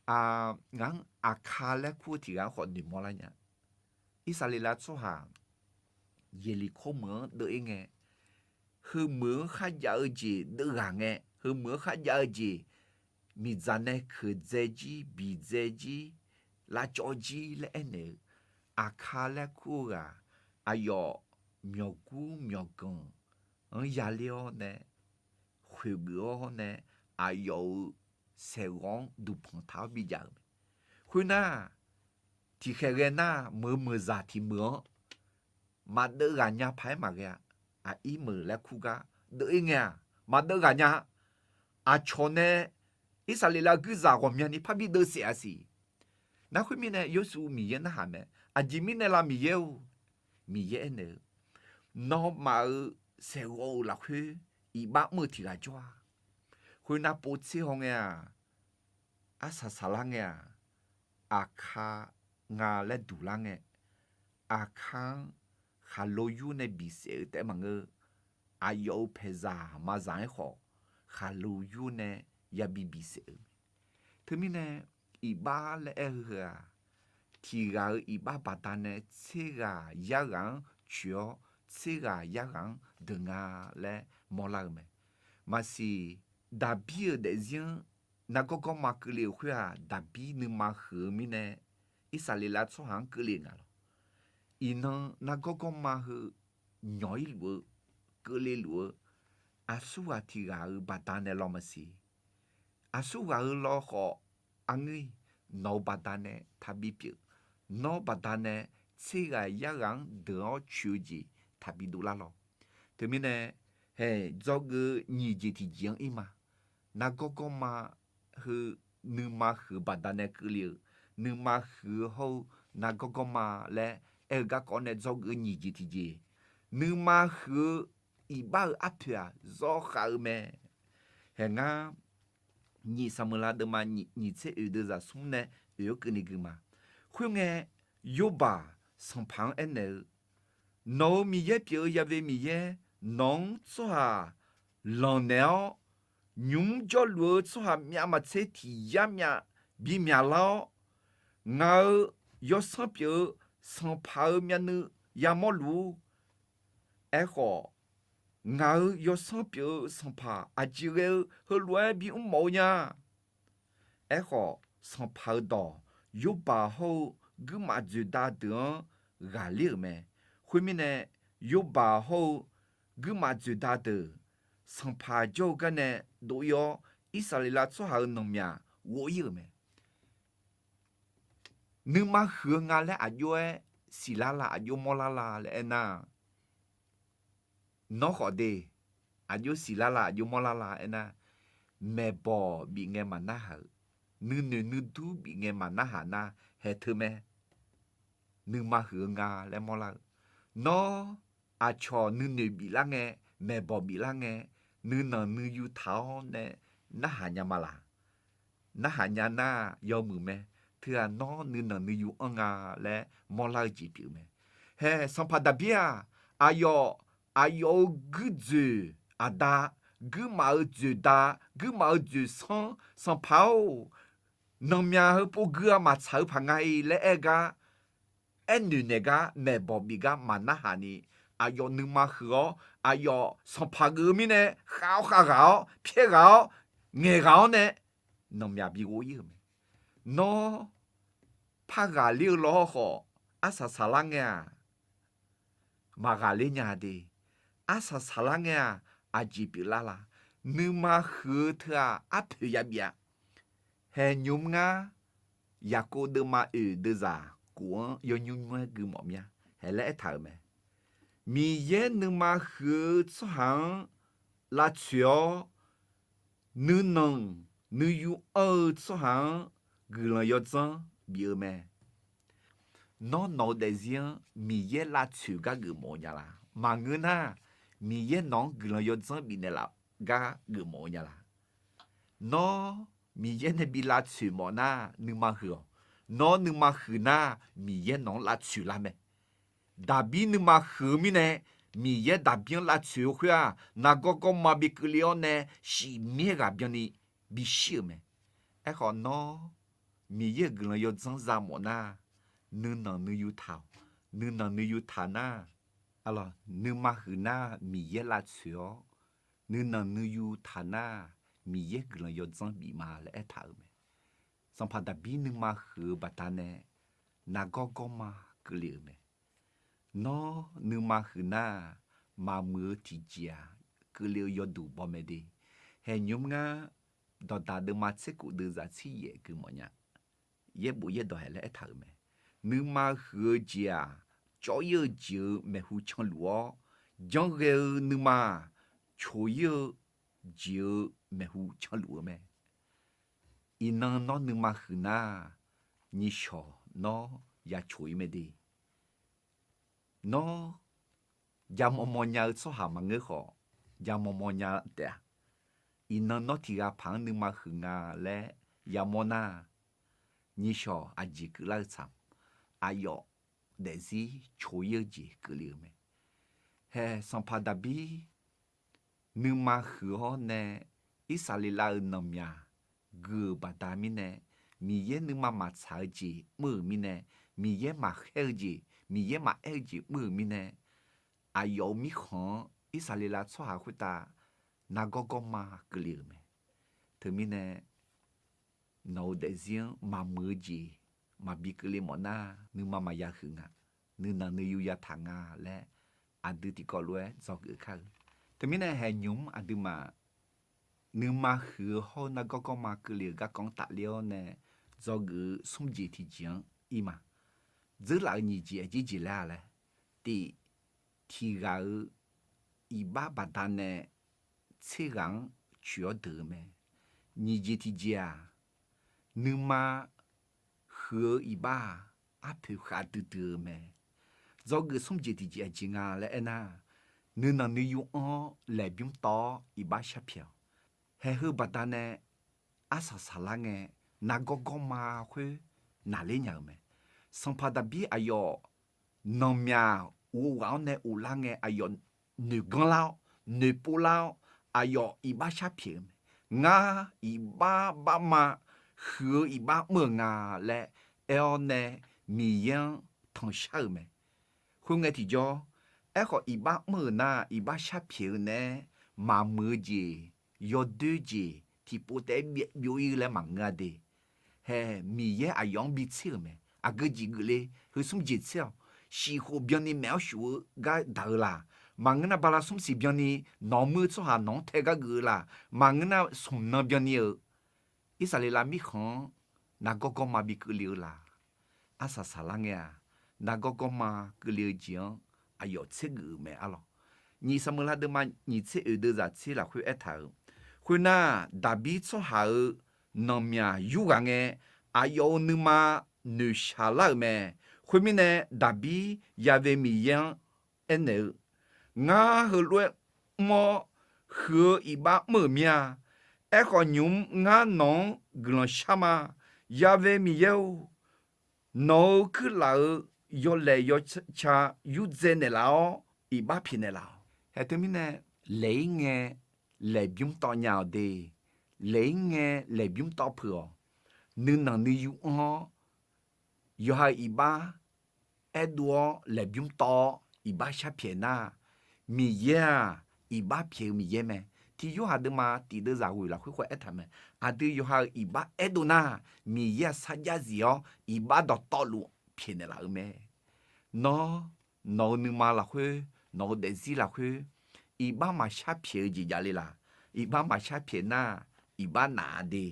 Ngaq-anr Aqkar laer kur-eu tiq ghaq-anr khawf noeqmawr lar nya. Irsaqleqlav tsawrhaq Yeqliqkor meuq-anr deuv-ir ngae, heumeuq-anr kharjav-eu jeq deuv ghaq ngae, heumeuq-anr kharjav-eu jeq miqdzaq nae keuqdzae jir, biqdzae jir, lavcawv jir laer aernaeq-eu, Aqkar laer kur-eu ghaq aqyawf myawqgur myawqganq-anr yaler-awr nae, khoeqgeuf-awr nae, aqyawf-euq saeqghawv-anr duqpanq taq-awr bijav-euq mae. Khoernar, tiqkhaeq ghae nar, meuq meuqzaq tiq meuq-anr maqdeuv ghaq nya paq-aer maqghae-a. Aqir meuq laer kur gar deuv-ir ngae-aq, maqdeuv ghaq nya. Aqcawq nae Irsaqleqlav guirzaq ghawqmyani parbi deuv saef-a siq. Nar khoermirnae, Yawshuv Miqyaer narhaq mae. Aqjeq mirnae lav Miqyaer-or? Miqyaer aernaeq-eu, nawmaf-euq saeqghawv-euq lafkhoer iqbax mr-eu tiq ghaq jawr-a. Khoernar, povtser hawngae-aq, arsaq saqlar ngae-aq, Aqkar nga laer duq lar ngae, Aqkar-anr khaqlo yur nae bisaef-eu taef maqngeur. Aqyawf-euq paeqzaq maqzaq-aer khawf, khaqlo yur nae yabi bisaef-eu mae. Teumirnae, iqbax laer aer-eu heu-aq, tiq ghaq-euq iqbax baqdanae tser ghaq yar ghaq-anr coeq-awr, tser ghaq yar ghaq-anr deuq nga laer mawrlar-eu mae. Maqsiq, Daqbir-euq daefzir-anr nargawr gawrma keuvle-euq khoer-aq, Daqbir nuima huiq-eu mirnae, Irsaqleqlav tsawrhaq-anr keuvle nga lawq. Iqnan nargawr gawrma heu nyawq-ir luf-eu, keuvle luf-eu, aqsurghaq tiq ghaq-euq baqdanae law maqsiq. Aqsurghaq-eu law khawf, arngeur-iq, nawq-eu baqdanae taqbi pyeuf. Nawr baqdanae tser ghaq yar ghaq-anr deuq-awr coeq-eu jeq taqbi dovlar lawq. Teumirnae, haeq dzawgeuf-eu nyiq jeq tiqjeq-anr ir ma. Nargawr gawrma heu nuima huiq-eu baqdanae keuvle-euq, nuima huiq-eu hawr-eu nargawr gawrma laer aer-eu garkawv nae dzawgeuf-eu nyiq jeq tiqjeq, nuima huiq-eu iqbax-euq arpoeq-aq zawrkhav-eu mae. Haeq ngar, nyiq Saqmeuqlav deuvma nyiq tser oeq deuvzaq smr nae oeq-awr keuvni gui ma. Khoerngae, Yawrbaq sanqpaq-anr aernaeq-eu, Nawq-euq Miqyaer pyeuf-eu Ya've Miqyaer, nawq-anr tsawrhaq lanqnaeq-awr, nymq-mr jawrluf-eu tsawrhaq myav maqtser tiq yar myav bimyaq lar-awr, ngaq-euq yawsanr pyeuf-eu sanqpaq-euq myavnuiv yamawr luf-ur. Aerkhawf, ngaq-euq yawsanr pyeuf-eu sanqpaq aqjeq ghae-eu heulof-aer bimr mawf-eu nya. Aerkhawf, sanqpaq-euq dawq Yawrbaq hawr-eu guirmaf dzoeqda deuq-anr ghaqler-euq mae. Khoermirnae, Yawrbaq hawr-eu guirmaf dzoeqda deuq sanqpaq jawr-eu garnae dov-ir-awr, Irsaqleqlav tsawrhaq-euq nanqmyaq ghof-ir-euq mae. Nuima huiq-eu nga laer aqjox-aer siqlar la, aqjox mawrlar la laer aernar, nawr khawf de, aqjox siqlar la, aqjox mawrlar la aernar, maeqbawq bif ngae maqnarhaq-eu, nuinoeq nuidur bif ngae maqnarhaq nar, haeq teu mae. Nuima huiq-eu nga laer mawrlar-eu, nawr aqcawq nuinoeq biflar ngae, maeqbawq biflar ngae, nuinanq nuiyu taq-awr nae narhaq nya ma laq? Narhaq nya nar yawmuiq mae. Teughaq nawr nuinanq nuiyu anr nga laer mawrlar-eu jeq pyeuf mae. Haeq sanqpaq Daqbir-aq, aqyawf, aqyawf-euq guirdzoeq aqda, guirmaf-euq dzoeqda, guirmaf-euq dzoeqsanr, sanqpaq-or, nanqmyaq heu pov gui-a maqtsaq-eu paq nga-i laer aer gar, aernoeq naeq gar maeqbawq bif gar maqnarhaq ni, aqyawf nuima huiq-awr, aqyawf sanqpaq geuf-eu mirnae khav-awr khavghaq-awr pyaerghaq-awr ngaeqghaq-awr nae nanqmyaq bi ghof-ir-euq mae. Nawr par ghaqler-eu lawr khawf, arsaq saqlar ngae-aq, maqghaqler nya de. Arsaq saqlar ngae-aq, aqjeq pyeuflar la? Nuima huiq-eu teu-aq arpoeq yabif-a. Haeq nymq mr ngar, Yaqkov deuvma oeq deuvzaq kof-anr yawnymr nymr-aer gui mawf mir-a. haeq laer aertaq-euq mae. Miqyaer nuima huiq-eu tsawrhaq-anr lavtsoeq-awr, nuinanq nuiyu anr-eu tsawrhaq-anr guiqlanq yawdzanr bif-eu mae. Nawr, nawq-eu daefzir-anr Miqyaer lavtsoeq gar geufmawf-eu nya la? Maqngeur nar, Miqyaer nawq-anr guiqlanq yawdzanr bifnaeq laf gar geufmawf-eu nya la? Nawr, Miqyaer nae bi lavtsoeq mawf nar nuima huiq-awq. Nawr nuima huiq nar, Miqyaer nawq-anr lavtsoeq lar mae. Daqbir nuima huiq-eu mirnae, Miqyaer daqbir-anr lavtsoeq-eu khoer-aq, nargawr gawrma bi keuvle-awr nae, shif mir-aer ghaq byanni bishir-euq mae. Aerkhawf nawr, Miqyaer-euq guiqlanq yawdzanr za mawf nar, nuinanq nuiyu taq-awq. Nuinanq nuiyu taq nar, nuima huiq nar Miqyaer lavtsoeq-awr, nuinanq nuiyu taq nar, Miqyaer guiqlanq yawdzanr bif ma laer aertaq-euq mae. Sanqpaq Daqbir nuima huiq-eu baqdanae nargawr gawrma keuvle-euq mae. Nawr, nuima huiq nar, maqmuiq-eu tiqjeq-aq, keuvle-eu yawduq baw mae de. Haeq nymr ngar, Dawqdaq deuvma tser khof deuvzaq tser yaef geufmawf nya. Yaerbof yaerdawq haeq laer aertaq-euq mae. Nuima huiq-eu jeq-aq, cawv-ir-eu jeq-euq maeqhu canluf-awr, janrghae-eu nuima-aq, coq-ir-eu jeq-euq maeqhu canluf-eu mae. Iqnan nawr nuima huiq nar, nyiqshawq nawr ya coq-ir mae de. Nawr, ja mawrmawr nya-eu tsawrhaq maqngeur khawf, ja mawrmawr nya taef-a. Iqnan nawr tiq ghaq paq-anr nuima huiq nga laer yamawr nar, nyiqshawq aqjeq keuvlar-eu tsaq, aqyawf daefzir coq-ir-eu jeq keuvle-euq mae. Haeq sanqpaq Daqbir nuima huiq-awr nae Irsaqleqlav-euq nanqmyaq gui-euq baqda mirnae, Miqyaer nuima maqtsaq-eu jeq mr-euq mirnae, Miqyaer maqkhaer-eu jeq, Miqyaer maqaer-eu jeq mr-euq mirnae, aqyawf-euq mirkhanq-anr Irsaqleqlav tsawrhaq khoertav nargawr gawrma keuvle-euq mae. Teumirnae nawq-euq daefzir-anr maqmuiq-eu jeq maqbi keuvle mawf nar, nuima maqya huiq nga, nuinanq nuiyu yataq nga laer aqdui tiqkawv lof-aer dzawgeuf kar-eu. Teumirnae haeq nymq-mr aqduimaf nuima huiq-eu hawr-eu nargawr gawrma keuvle-euq garkawv-anr tafler-awr nae dzawgeuf-eu smr jeq tiqjeq-anr ir ma. Dzeurlaf-euq nyiq jeq aqjeq jeq laer-a laer, tiq, tiq ghaq-euq iqbax baqdanae tser ghaq-anr coeq-awr deuq-eu mae. Nyiq jeq tiqjeq-aq, nuima huiq-eu iqbax-aq, arpoeq khav duidui-eu mae. Dzawgeuf smr jeq tiqjeq aqjeq nga laer aernar, nuinanq nuiyu anr-awr laeqbymr tawv-awr iqbax sharpyaeq-awq. Haeq heu baqdanae arsaq saqlar ngae, nargawr gawrma khoer naqler nya-euq mae. Sanqpaq Daqbir aqyawf nanqmyaq ghovghaq-anr nae uvlar ngae, aqyawf noeqganr lar-awr, noeqpov lar-awr, aqyawf iqbax sharpyaeq-eu mae. Ngar iqbax bafma huiq-eu iqbax mr-euq nga laer aer-awr nae Miqyaer-anr tanqshar-euq mae. Khoerngae tiqjawr, aerkhawf iqbax mr-euq nar, iqbax sharpyaeq-eu nae maqmuiq-eu jeq, yawdoer jeq tiqpov taef-aer byov-ir laer maqngeur-a de. Haeq Miqyaer aqyawf-anr bitser-euq mae. Aqgeu jeq geufle, heu smr jeq tser-awq. Shif khof byanni maeq-awr shuf-eu gar daq-eu laq? Maqngeur nar, bala smr siq byanni nawq-anr muir-eu tsawrhaq nawq-anr tae gar geuf-eu laq? Maqngeur nar, smq nan byanni-euq Irsaqleqlav mirkhanq-anr nargawr gawrma bi keuvle-eu laq? Arsaq saqlar ngae-aq, nargawr gawrma keuvle-eu jeq-anr aqyawf tsergeuf-euq mae arlawq. Nyiq Saqmeuqlav deuvma nyiq tser oeq deuvzaq tser lafkhoer aertaq-euq, khoernar, Daqbir tsawrhaq-euq nanqmyaq yurghaq ngae, aqyawf-euq nuima noeqshaq lar-euq mae. Khoermirnae, Daqbir Ya've Miqyaer-anr aernaeq-eu, Ngar heulof-aer mr-awr huiq-eu iqbax mr-euq mir-a. Aerkhawf, nymq-mr ngar nawq-anr guiqlanq shar ma. Ya've Miqyaer-or, nawq-euq kuirlaf-euq yawlaeq yawca yurdzae naeqlaf-awr, iqbax pyaeqnaeq laf-awq. Haeq teumirnae, laeq-ir ngae laeqbymr tawv nya-awq de. Laeq-ir ngae laeqbymr tawv peuq-awq. Nuinanq nuiyu anr-awr, yawqha-euq iqbax aerdov-awr laeqbymr tawv-awr iqbax sharpyaeq nar, Miqyaer-aq, iqbax pyaeq-eu Miqyaer mae. Tiq Yorhaq deuvma tiq deuvzaq ghoeq lafkhoer khawf aertaq mae. Aqdui yawqha-euq iqbax aerdov nar, Miqyaer-aq sarjax zif-awr iqbax dawqtawvluf pyaeqnaeq laf-eu mae. Nawr, nawq-euq nuima lafkhoer, nawq-euq daefzir lafkhoer, iqbax maqshar pyaeq-eu jeq jav le laq? Iqbax maqshar pyaeq nar, iqbax naf-a de.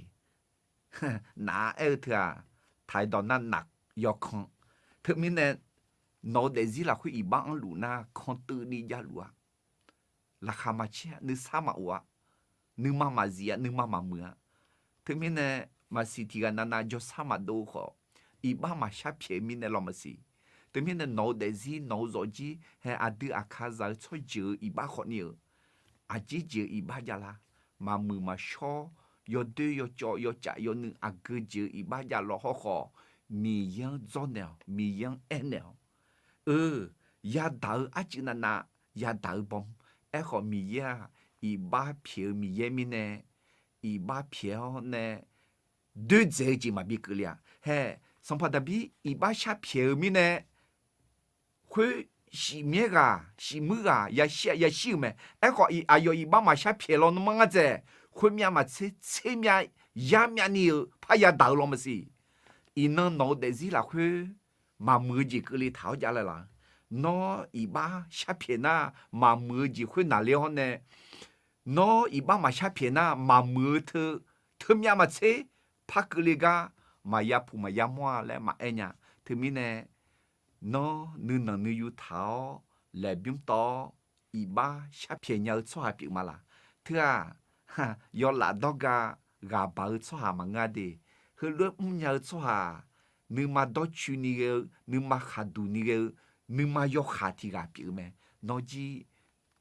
Naf-a aer-eu teu-aq, taq-iq dawq nar naf yawkan. Teumirnae, nawq-eu daefzir lafkhoer iqbax-anr luf nar, kantuv ni javluf-a. Laqkhaq maqcaer-a, nuisar maqof-a, nuima maqzif-a, nuima maqmuiq-a. Teumirnae, maqsiq tiq ghaq navnav jawrsar maqdov-eu khawf, iqbax maqshar pyaeq-eu mirnae law maqsiq. Teumirnae nawq-eu daefzir, nawq-eu zawqjir, hae aqdui aqkazaq-eu tsawrjeuq-eu iqbax khawfni-euq, aqjeq jeq-eu iqbax javlar, maqmuiq maqshawr, yawdoer yawcawv yawcaf yawnuiv aqgeu jeq-eu iqbax javlaw hawrkhawf, Miqyaer-anr dzawrnaeq-awq, Miqyaer-anr aernaeq-awq. Eu, yadaq-eu arcuiv navnav yadaq-eu baw. Aerkhawf Miqyaer-aq, iqbax pyaeq-eu Miqyaer mirnae, iqbax pyaeq-awr nae doerdzaeq-eu jeq maqbi keuvle-a. Hae, sanqpaq Daqbir iqbax shar pyaeq-eu mirnae, khoer shif myaer ghaq, shif muir ghaq yashir-a, yashir-euq mae. Aerkhawf aqyawf iqbax maqshar pyaeq lawnmr-anr ngar dzaeq, khoermyav maqtser, tser myav, yar myav ni-euq par yadaq-eu law maqsiq. Iqnan nawq-eu daefzir lafkhoer maqmuiq-eu jeq keuvle taq-awr javlar laf-a. Nawr iqbax shar pyaeq nar, maqmuiq-eu jeq khoer naqler-awr nae, nawr iqbax maqshar pyaeq nar, maqmuiq-eu teu, teumyav maqtser par keuvle gar maqya puq maqya mawr-a laer maqaer nya. Teumirnae, nawr nuinanq nuiyu taq-awr laeqbymr tawv-awr iqbax shar pyaeq nya-eu tsawrhaq pyeuf ma laq? Teu-aq, yawlaf dawrga ghaq baq-eu tsawrhaq maqngeur-a de. Heulof-aer mrnya-eu tsawrhaq, nuima dawrcoeni ghae-eu, nuima khaqduq ni ghae-eu, nuima yawkhaq tiq ghaq pyeuf-eu mae. Nawr jir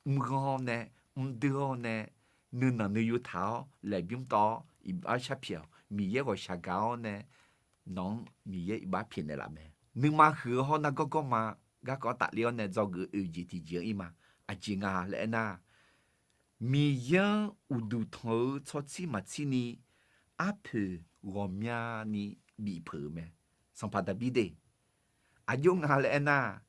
mrghanr-awr nae, mrdui-awr nae, nuinanq nuiyu taq-awr laeqbymr tawv-awr iqbax shar pyaeq-awq. Miqyaer ghawqshaq gaq-awr nae, nawq-anr Miqyaer iqbax pyaeqnaeq laf mae. Nuima huiq-eu hawr nargawr gawrma garkawv tafler-awr nae dzawgeuf oe-eu jeq tiqjeq-anr ir ma. Aqjeq nga laer aernar, Miqyaer-anr uqduq tanq-eu tsawrtsir maqtsir ni, arpoeq ghawqmyani bifpeuq-euq mae. Sanqpaq Daqbir de, aqjox nga laer aernar,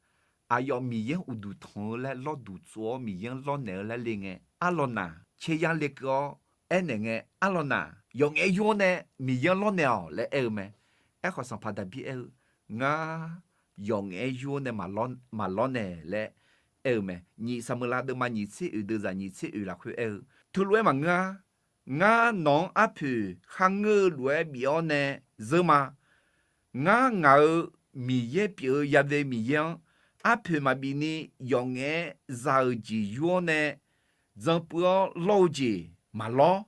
aqyawf Miqyaer-anr uqduq tanq-eu laer lawrduq tsov-awr Miqyaer-anr lawrnaeq-eu laer le ngae arlawq naq, caeya lekeuv-awr aernaeq ngae arlawq naq, yawqngaef yur-awr nae Miqyaer-anr lawrnaeq-awq laer aer-eu mae. Aerkhawf Sanqpaq Daqbir aer-eu, ngar yawqngaef-aer yur-awr nae maqlawr naeq laer aer-eu mae. Nyiq Saqmeuqlav deuvma nyiq tser oeq deuvzaq nyiq tser oeq lafkhoer aer-eu, teulof-aer maqngeur-a. Ngar nawq-anr arpoeq kharngeur-eu lof-aer bif-awr nae zeur ma. Ngar ngaq-euq Miqyaer pyeuf-eu Ya've Miqyaer-anr arpoeq maqbif ni yawqngaef-aer za-euq jeq yur-awr nae, dzanpuiv-awr lawr-eu jeq maqlawr.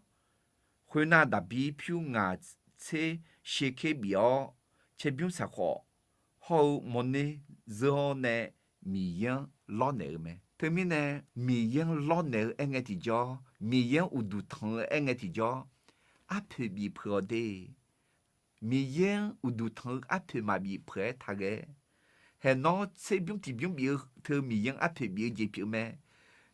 Khoernar, Daqbir pyur ngaq tser sher ker bif-awr, caerbymr saqkhawf hawr-eu mawrner zeur-awr nae Miqyaer-anr lawrnaeq-eu mae. Teumirnae, Miqyaer-anr lawrnaeq-eu aerngae tiqjawr, Miqyaer-anr uqduq tanq-eu aerngae tiqjawr, arpoeq bif peuq-awq de. Miqyaer-anr uqduq tanq-eu arpoeq maqbif peuq-aer taqghae. Haeq nawr tserbymr tiqbymr bif-eu teu Miqyaer-anr arpoeq bif-eu jeq pyeuf mae.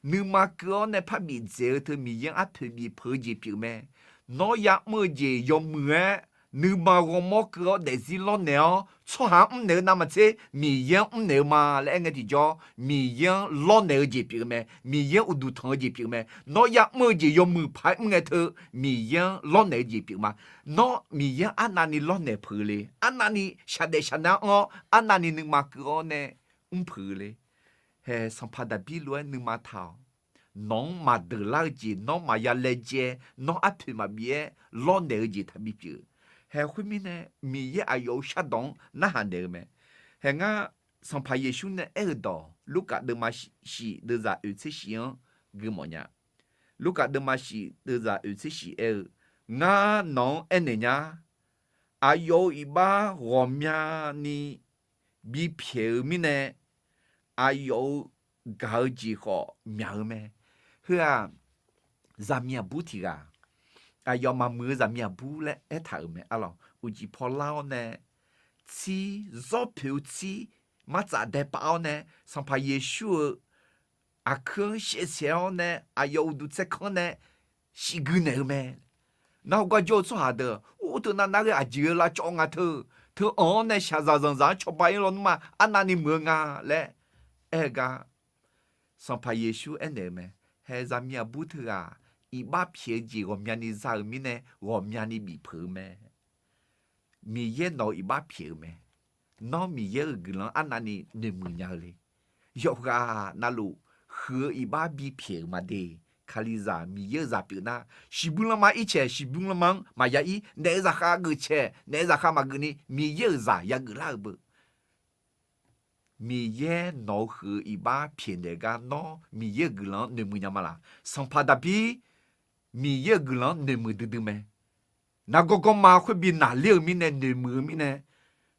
Nuima keuv-awr nae parbif dzaeq-eu teu Miqyaer-anr arpoeq bif peuq-eu jeq pyeuf mae. Nawr ya'mr-eu jeq yawmuiq-aer nuima ghawrmawr keuv-awr daefzir lawrnaeq-awr tsawrhaq-anr mrnaeq-eu navmaqtser Miqyaer-anr mrnaeq-eu ma laer aerngae tiqjawr, Miqyaer-anr lawrnaeq-eu jeq pyeuf-eu mae. Miqyaer-anr uqduq tanq-eu jeq pyeuf-eu mae. Nawr ya'mr-eu jeq yawmuiq paq-aer mr ngae teu Miqyaer-anr lawrnaeq-eu jeq pyeuf ma. Nawr Miqyaer-anr arnavni lawrnaeq peuq le. Arnavni shaqdaef shaqnav-anr anr-awr, arnavni nuima keuv-awr nae mr peuq le. Haeq Sanqpaq Daqbir lof-aer nuima taq-awq. Nawq-anr maqdeuq lar-eu jeq, nawr maqya laejae, nawr arpoeq maqbif-aer lawrnaeq-eu jeq taqbi pyeuf. Haeq khoermirnae, Miqyaer aqyawf-euq shardawq-anr narhaq naeq-eu mae. Haeq ngar Sanqpaq Yeqsur nae aer-euq dawq, Lurkaf deuvma shif deuvzaq oeq tser shif-anr gui mawf nya. Lurkaf deuvma shif deuvzaq oeq tser shif aer-eu, Ngar nawq-anr aernaeq nya. Aqyawf-euq iqbax ghawqmyani bipyaeq-eu mirnae, aqyawf-euq gaq-eu jeq khawf myaq-eu mae. Heu-aq, zaqmiq aqbur tiq ghaq, aqyawf maqmuiq-eu zaqmiq aqbur laer aertaq-euq mae arlawq. Uqcif paw lar-awr nae, tsir, zawr poeq-eu tsir martsaf dae pav-awr nae, Sanqpaq Yeqsur-euq aqkuir-anr shaevsaeq-awr nae, aqyawf uqduq tsaerkanr nae shifgui naeq-eu mae. Nar heugar jawr-eu tsawrhaq deuq, ur teu navnav ghae aqjeq-eu lavcawv nga teu, teu anq-anr nae shaqzaq zanqzaq-anr cawba ir lawnmr-aq, arnavni muiq-eu nga laer aer-eu gar, Sanqpaq Yeqsur aernaeq-eu mae. Haeq zaqmiq aqbur teughaq, iqbax pyaeq-eu jeq ghawqmyani za-euq mirnae, ghawqmyani bifpeuq-eu mae. Miqyaer nawq-euq iqbax pyaeq-eu mae. Nawr Miqyaer-euq guiqlanq arnavni noeqmuiq nya-eu le. Yawqghaq navluf huiq-eu iqbax bipyaeq-euq ma de. Kalizaq Miqyaer-euq zaq pyeuf nar, shiqbuir lanma ircaeq shiqbuir lanma-anr maqya ir, naef-eu zaqkhav geuf caeq naef-eu zaqkhav maqgeuf ni, Miqyaer-euq zaq yageuf lar-euq beu. Miqyaer nawq-eu huiq-eu iqbax pyaeqnaeq gar nawr Miqyaer-euq guiqlanq-anr noeqmuiq nya ma laq? Sanqpaq Daqbir Miqyaer-euq guiqlanq-anr noeqmuiq duidui mae. Nargawr gawrma khoer bi naqler-eu mirnae, noeqmuiq-eu mirnae,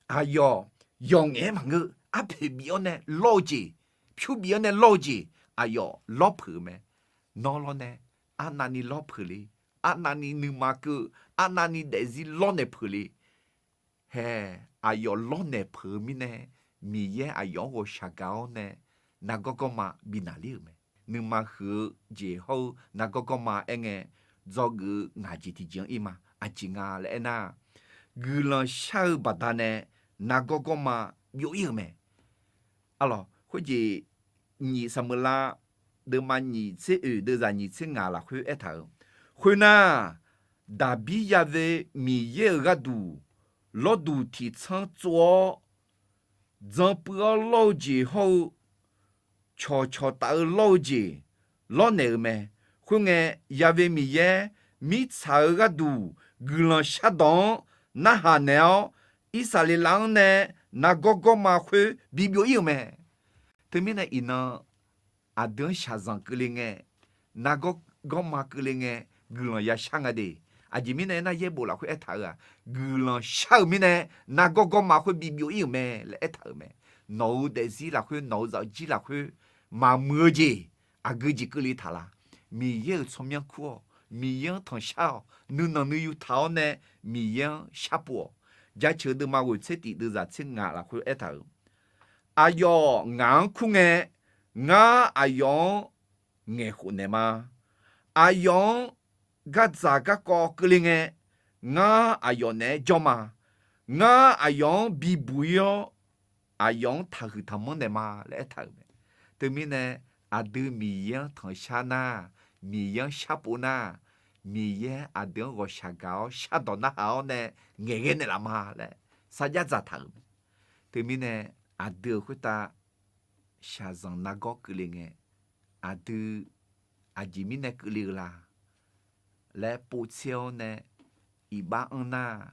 aqyawf yawqngaef-aer maqngeur, arpoeq bif-awr nae lawr-eu jeq, pyur bif-awr nae lawr-eu jeq, aqyawf lawrpeuq-eu mae. Nawr lawr nae arnavni lawrpeuq le, arnavni nuima keuv, arnavni daefzir lawrnaeq peuq le. Hae, aqyawf lawrnaeq peuq-eu mirnae, Miqyaer aqyawf-anr ghawqshaq gaq-awr nae nargawr gawrma bi naqler-euq mae. Nuima huiq-eu jeq hawr-eu nargawr gawrma aer ngae, dzawgeuf-eu ngaq jeq tiqjeq-anr ir ma. Aqjeq nga laer aernar, guiqlanq shar-eu baqdanae nargawr gawrma byov ir-euq mae. Arlawq, khoerjeq nyiq Saqmeuqlav deuvma nyiq tser oeq deuvzaq nyiq tser ngaq lafkhoer aertaq-euq, khoernar, Daqbir yave Miqyaer-euq gharduq lawrduq tiqtsanr tsov-awr, dzanpuiv-awr lawr-eu jeq hawr-eu, cawqcawq taf-eu lawr-eu jeq lawrnaeq-euq mae. Khoerngae, yave Miqyaer mirtsaq-eu gharduq guiqlanq shardawq-anr narhaq naeq-awr, Irsaqleqlav-anr nae nargawr gawrma khoer bibyov ir-euq mae. Teumirnae iqnan aqdui-anr shaqzanq keuvle ngae, nargawr gawrma keuvle ngae, guiqlanq yashar nga de. Aqjeq mirnae aernar, yaerbof lafkhoer aertaq-euq-aq, guiqlanq shar-euq mirnae nargawr gawrma khoer bibyov ir-euq mae laer aertaq-euq mae. Nawq-euq daefzir lafkhoer, nawq-euq zafjir lafkhoer maqmuiq-eu jeq aqgeu jeq keuvle taq la? Miqyaer-euq tsawrmyanr kur-awq. Miqyaer-anr tanqshar-awq. Nuinanq nuiyu taq-awr nae Miqyaer-anr sharpov-awq. Jaceuq deuvma ghoeq tser tif deuvzaq tser ngaq lafkhoer aertaq-euq, aqyawf ngaq-anr kur ngae, ngar aqyawf-anr ngaeqkhof naeq ma. Aqyawf-anr gardzaq garkawv keuvle ngae, ngar aqyawf naeq-aer jawr ma. Ngar aqyawf-anr bibuq ir-awr, aqyawf-anr taqhuiq taqmanr naeq ma laer aertaq-euq mae. Teumirnae aqdui Miqyaer-anr tanqshar nar, Miqyaer-anr sharpov nar, Miqyaer aqdui-anr ghawqshaq gaq-awr shardawq narhaq-awr nae ngaeqghae naeqlaf ma laer sarjax dzaqtaq-euq mae. Teumirnae aqdui-euq khoertav shaqzanq nargawr keuvle ngae, aqdui aqjeq mirnae keuvle-eu la laer povtser-awr nae, iqbax anr nar,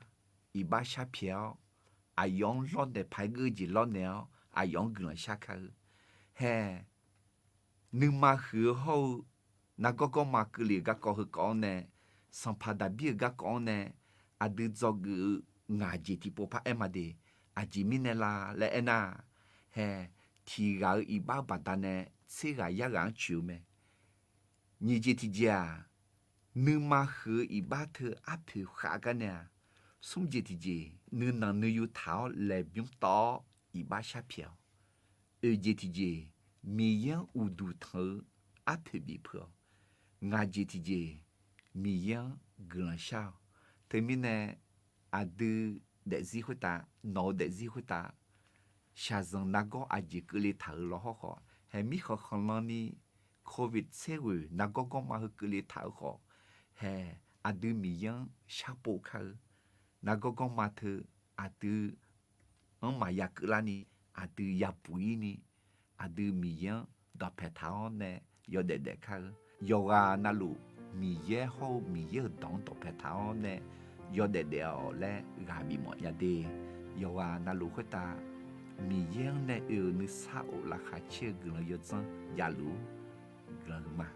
iqbax sharpyaeq-awr, aqyawf-anr lawrnaeq paq-aer geur-eu jeq lawrnaeq-awr, aqyawf-anr guiqlanq shar kar-eu. Hae, nuima huiq-eu hawr-eu nargawr gawrma keuvle-euq garkawv heukawv-anr nae, sanqpaq Daqbir-euq garkawv-anr nae, aqdui dzawgeuf-eu ngaq jeq tiqpov par aer ma de. Aqjeq mirnae la laer aernar, hae, tiq ghaq-euq iqbax baqdanae tser ghaq yar ghaq-anr coeq-eu mae. Nyiq jeq tiqjeq-aq, nuima huiq-eu iqbax teu arpoeq khav gar nae-aq, smr jeq tiqjeq nuinanq nuiyu taq-awr laeqbymr tawv-awr iqbax sharpyaeq-awq. Oeq jeq tiqjeq Miqyaer-anr uqduq tanq-eu arpoeq bif peuq-awq. Ngaq jeq tiqjeq Miqyaer-anr guiqlanq shar-awq. Teumirnae aqdui daefzir khoertav, nawq-eu daefzir khoertav, shaqzanq nargawr aqjeq keuvle taq-euq lawr hawrkhawf, hae, mirkhanq khanqlan ni Covid tser ghoeq nargawr gawrma heu keuvle taq-eu khawf, hae, aqdui Miqyaer-anr sharpov kar-eu. Nargawr gawrma teu aqdui-anr maqya keuvlar ni, aqdui yabuq ir ni, aqdui Miqyaer-anr dawqpae taq-awr nae yawdaef daef kar-eu. Yawqghaq navluf Miqyaer hawr-eu Miqyaer-euq dawq-anr dawqpae taq-awr nae yawdaef daef-awq laer ghaq bifmawf nya de. Yawqghaq navluf khoertav Miqyaer-anr nae oe-euq nuisar of laqkhaq caer-eu guiqlanq yawdzanr javluf-ur. Guiqlanq huiqma.